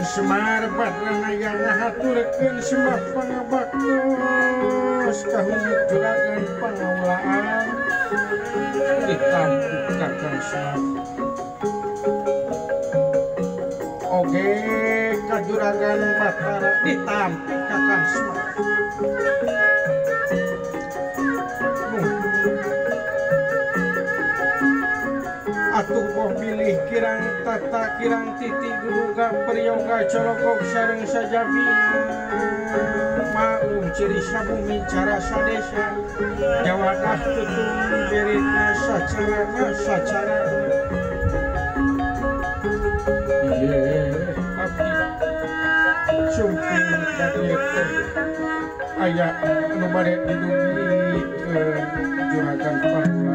Semar Badranaya ngahaturkeun sembah pangabaktos ka huyuk juragan pangaulaan ditampuk Kakang Semar. Oge ka juragan Batara ditampik Kakang Semar. Atuh boh bilih kirang tata kirang titi guduga peryoga colokok sareng sajabina maklum ciri sabumi cara sadesa jawadah tutung beritna sacarana sacara ieu abdi sumping ka dieu teh aya anu bade didugikeun juragan Batara.